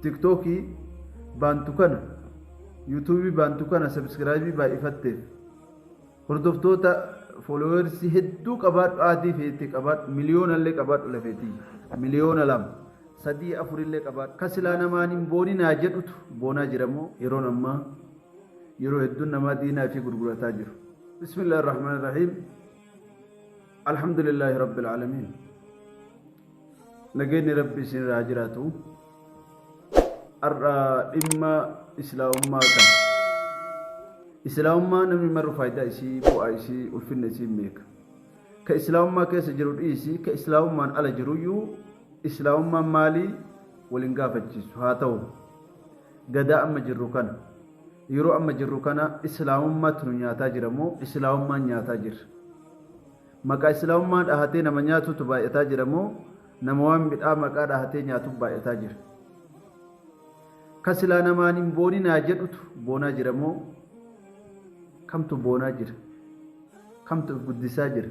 Tiktookii baantu kana, yuutuubii baantu kana sabskraayibii baay'ifatteef hordoftoota foolowersii hedduu qabaadhu, aadii feete qabaadhu, miliyoonallee qabaadhu, lafeetii miliyoona 2, 3, 4illee qabaadhu. Ka silaa namaan hin booninaa jedhutu boonaa jiramoo? Yeroon ammaa yeroo hedduun namaa diinaa fi gurgurataa jiru. Bismillaahi Rahmaani Rahiim. Alhamdulillaahi Rabbil Aalamiin. Nageenyi Rabbi isinirraa jiraatu. Har'a dhimma islaamummaa kana. Islaamummaa namni marru faayidaa isii, bu'aa isii, ulfinna isii beeka. Ka islaamummaa keessa jiru dhiisi, ka islaamummaan ala jiruyyuu islaamummaan maalii waliin gaafachiisu. Haa ta'u, gadaa amma jirru kana, yeroo amma jirru kana islaamummaatu nu nyaataa jira moo islaamummaan nyaataa jira? Maqaa islaamummaa dhahatee nama nyaatutu baay'ataa jira moo nama waan midhaa maqaa dhahatee nyaatu baay'ataa jira? Ka silaa namaan hin booninaa jedhutu boonaa jira moo kamtu boonaa jira? Kamtu if guddisaa jira?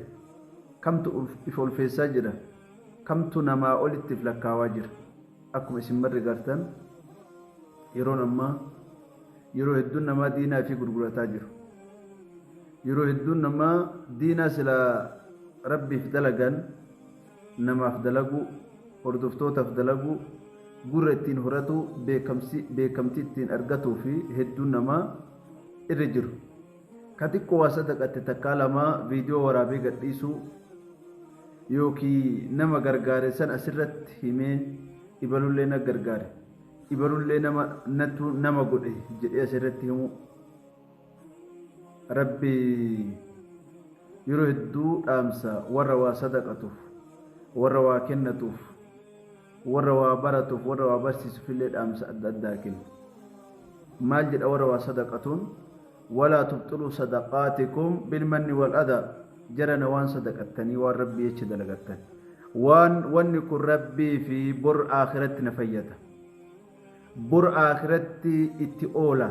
Kamtu if olfeessaa jira? Kamtu namaa olitti if lakkaawaa jira? Akkuma isin marri gartan, yeroon ammaa yeroo hedduun namaa diinaa fi gurgurataa jiru. Yeroo hedduun namaa diinaa silaa Rabbiif dalagan namaaf dalaguu, hordoftootaaf dalaguu, gurra ittiin horatuu, beekamtii ittiin argatuu fi hedduun namaa irra jiru. Ka xiqqoo waa sadaqatte takkaa lamaa viidiyoo waraabee gadhiisuu yookiin nama gargaare san asirratti himee ibalullee na gargaare, ibalullee nama natu nama godhe jedhee asirratti himuu. Rabbi yeroo hedduu dhaamsa warra waa sadaqatuuf, warra waa kennatuuf, warra waa baratuuf, warra waa barsiisuuf illee dhaamsa adda addaa kenna. Maal jedha warra waa sadaqatuun? Walaa tubxiluu sadaqaatikum bilmanni wal adaa. Jarana waan sadaqattanii waan Rabbii jecha dalagattan, waan wanni kun Rabbii fi bor aakiratti na fayyada, bor aakiratti itti oola,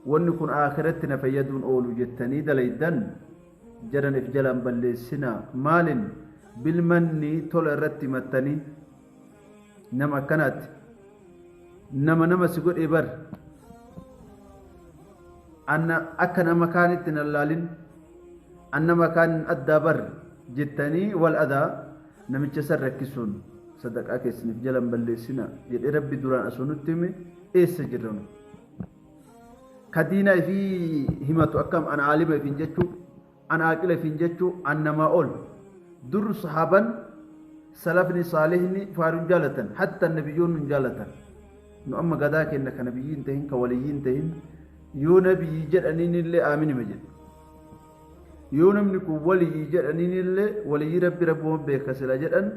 wanni kun aakiratti na fayyaduun oolu jettanii dalaydan, jaran if jalaan balleessinaa. Maalin? Bilmanni, tola irratti himattanii. Nama akkanaatti nama nama si godhee bar, anna akka nama kaanitti nan laalin, an nama kaanin addaa bar jettanii wal adaa namicha san rakkisuun sadaqaa keessaniif jalan balleessinaa jedhee Rabbi duraan asoo nutti hime, eessa jirra nu? Ka diinaa ifii himatu akkam an aalima ifiin jechuu, an aaqila ifiin jechuu, an namaa ol. Dur sahaaban, salafni saalihni faaruun jaalatan, hatta nabiyyoonni hin jaalatan. Nu amma gadaa kenna ka nabiyyii hin tahin, ka waliyyii hin tahin, yoo nabiyyii jedhaniin illee aamin hima jedhu. Yoo namni kun waliyyii jedhaniin illee, waliyyii Rabbi Rabbuma beeka sila jedhan,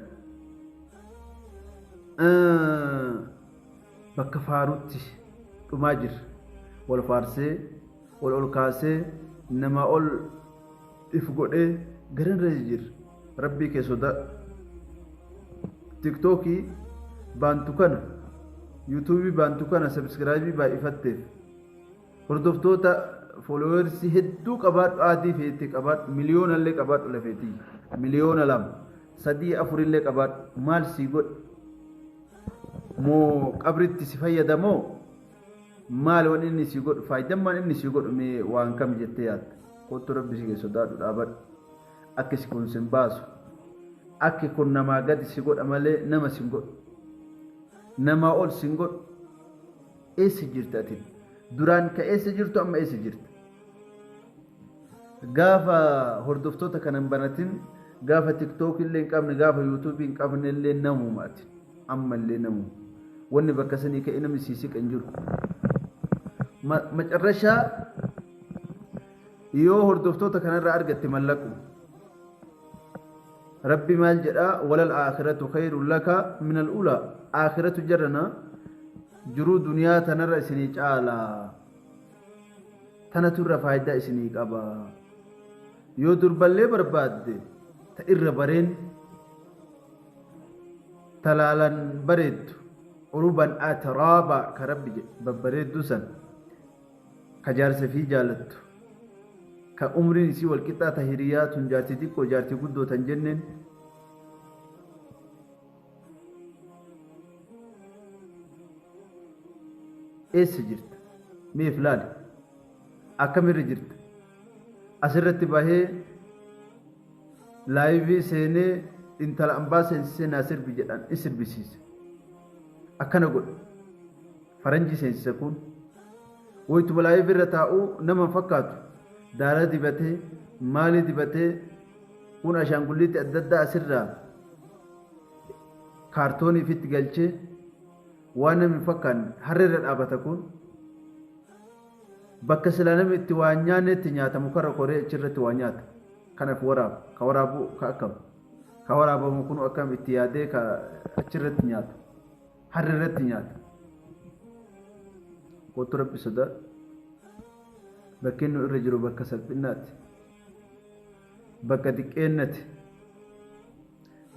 bakka faarutti dhumaa jira. Wal faarsee, wal ol kaasee, namaa ol if godhee garanirra jira. Rabbii kee sodaa. Tiktookii baantu kana, yuutuubii baantu kana sabskraayibii baay'ifatteef hordoftoota foolowersii hedduu qabaadhu, aadii feete qabaadhu, miliyoonallee qabaadhu, lafeetii miliyoona 2, 3, 4illee qabaadhu, maal sii godhe? Moo qabritti si fayyadamoo? Maal waan inni si godhu? Faayidammaan inni si godhu mee waan kam jettee yaadda? Kottu, Rabbi si sodaadhu, dhaabadhu. Akki si kun sin baasu, akki kun namaa gadi si godha malee nama sin godhu, namaa ol sin godhu. Eessa jirta ati? Duraan ka eessa jirtu, amma eessa jirta? Gaafa hordoftoota kana hin banatin, gaafa TikTok illee hin qabne, gaafa YouTube hin qabne illee namuma ati. Amma illee namuma. Wanni bakka sanii ka'e namni sii siqa hin jiru. Macarrashaa yoo hordoftoota kanarraa argatte mallaqu. Rabbi maal jedhaa? Walal aakhiratu khayrun laka min al-ula. Aakhiratu jarana jiruu duniyaa tanarra isinii caala. Tanatu irra faayidaa isinii qaba. Yoo durballee barbaadde, ta irra bareen, talaalan bareeddu, uruban atraaba ka Rabbi jedhe, babbareedduu san, ka jaarsa fi jaalattu, ka umriin isii wal qixxaa, ta hiriyaa tun jaartii xiqqoo jaartii guddoo tan jenneen. Eessa jirta? Meef laali. Akkamirra jirta? Asirratti bahee laayivii seenee intala ambaa seensisee naa sirbi jedhaan in sirbisiisa. Akkana godhe. Faranjii seensise kun. Wayituma laayivii irra taa'uu nama hin fakkaatu. Daara dibatee, maalii dibatee, kun ashaangulliitti adda addaa asirraa kaartoonii ifitti galchee waan namni hin fakkaanne harree irra dhaabata kun. Bakka silaa namni itti waa hin nyaannetti nyaata mukarra koree achirratti waa nyaata. Kanaaf waraaba. Ka waraabu ka akkam? Ka waraabamu kun akkam itti yaadee ka achirratti nyaata. Harree irratti nyaata. Kottu Rabbi sodaadhu. Bakki inni irra jiru bakka salphinnaati. Bakka xiqqeennati.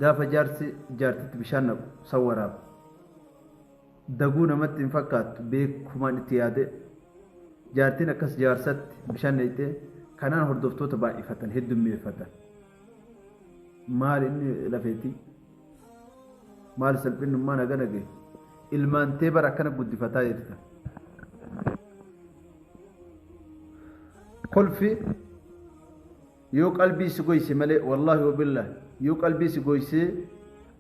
Gaafa jaarsi jaartitti bishaan naqu san waraaba. Daguu namatti hin fakkaattu beekumaan itti yaadee. Jaartiin akkas jaarsatti bishaan naqxee kanaan hordoftoota baay'ifatan heddummeeffatan. Maali inni lafeetii? Maali salphinnummaan hagana gahe? Ilmaan tee bara akkana guddifataa jirta. Kolfi yoo qalbii si goyse malee wallaahi wabillaahi yoo qalbii si goysee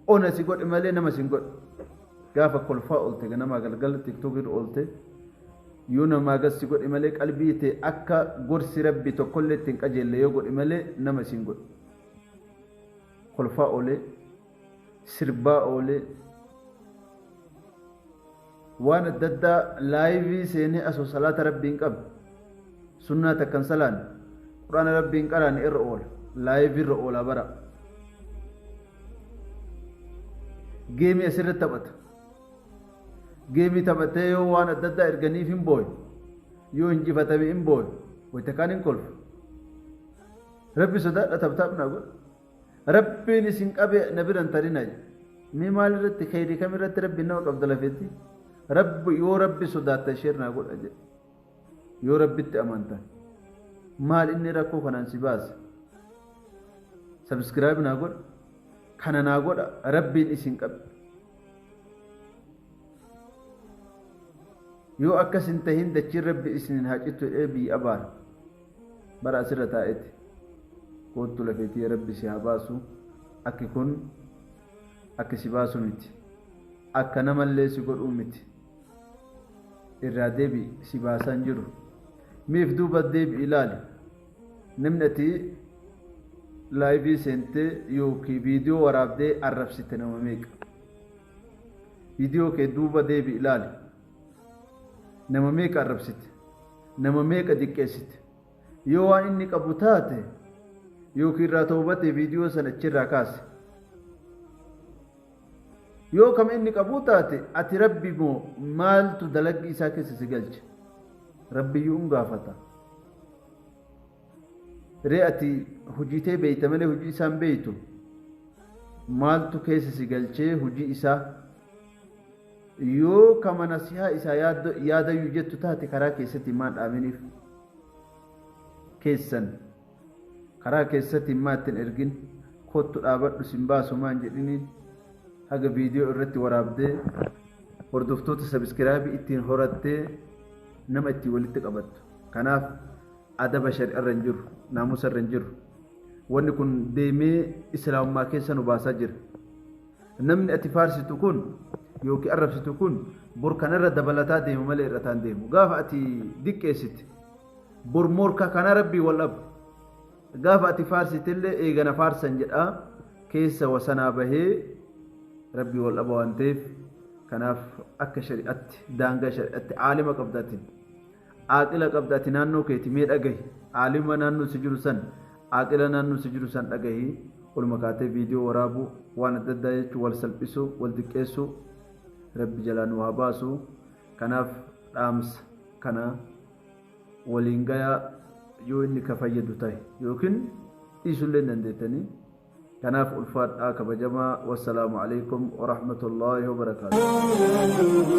ona si godhe malee nama si hin godhu. Gaafa kolfaa oolte ganamaa galgala tiktok irra oolte yoo namaa gad si godhe malee qalbii tee akka gorsi rabbi tokkollee ittiin qajeelle yoo godhe malee nama si hin godhu. Kolfaa oolee sirbaa oolee waan adda addaa laayivii seenee asoo salaata rabbii hin qabne sunnaa takka hin salaanne quraana rabbii hin qaraanne irra oola laayivii irra oola bara geemii asirratti taphata geemii taphatee yoo waan adda addaa erganiif hin booyu yoo injifatame hin booyu wayita kaan hin kolfu rabbi sodaadha taptaap naa godha Rabbiin isin qabe na bira hin tarina jedhe. Mee maal irratti kheyrii kam irratti Rabbiin nama qabda lafeetti? Rabbi yoo Rabbi sodaattan sheer naa godha jedhe. Yoo Rabbitti amantan. Maal inni rakkoo kanaan si baase? Subscribe naa godha. Kana naa godha Rabbiin isin qabe. Yoo akkas hin tahin dachiin Rabbi isinin haa cittu jedhee biyya abaara. Bara asirra taa'eeti. Koottu lafeetii Rabbi si haa baasu. Akki kun akki si baasu miti. Akka namallee si godhuu miti. Irraa deebi'i si baasaa hin jiru. Miif duuba deebi'i ilaali. Namni ati laayivii seentee yookiin viidiyoo waraabdee arrabsite nama meeqa? Viidiyoo kee duuba deebi'i ilaali. Nama meeqa arrabsite? Nama meeqa diqqeessite? Yoo waan inni qabu taate yookiin irraa toobatee viidiyoo sana achirraa kaase. Yoo kama inni qabuu taate ati Rabbi moo maaltu dalaggii isaa keessa si galche? Rabbiyyuu in gaafata. Ree ati hojii tee beeyta malee hojii isaa hin beeytu. Maaltu keessa si galchee hojii isaa? Yoo kama nasihaa isaa yaadayyu jettu taate karaa keessatti maan dhaabiniif? Keessan karaa keessatti maa ittiin ergin? Kottu dhaabadhu sin baasu maan jedhiniin? Haga viidiyoo irratti waraabdee hordoftoota sabiskiraabii ittiin horattee nama ittiin walitti qabattu. Kanaaf adaba shari'arra hin jiru, naamusarra hin jiru. Wanni kun deemee islaamummaa keessa nu baasaa jira. Namni ati faarsitu kun yookiin arrabsitu kun bor kanarra dabalataa deema malee irrataan deemu. Gaafa ati diqqeessite bor morka kana rabbii wal dhabu. Gaafa ati faarsitellee eegana faarsan jedhaa keessa wasanaa bahee rabbii wal dhaba waan ta'eef kanaaf akka shari'atti daangaa shari'atti aalima qabdaatiin. Aaqila qabda ati naannoo keeti mee dhagahi aalima naannoo si jiru san aaqila naannoo si jiru san dhagahi oluma kaatee viidiyoo waraabuu waan adda addaa jechuu wal salphisuu wal diqqeessuu rabbi jalaa nu haa baasu kanaaf dhaamsa kana waliin gayaa yoo inni ka fayyadu tahe yookiin dhiisullee hin dandeettanii kanaaf ulfaadhaa kabajamaa wassalaamu alaikum warahmatullaahi wabarakaatuh.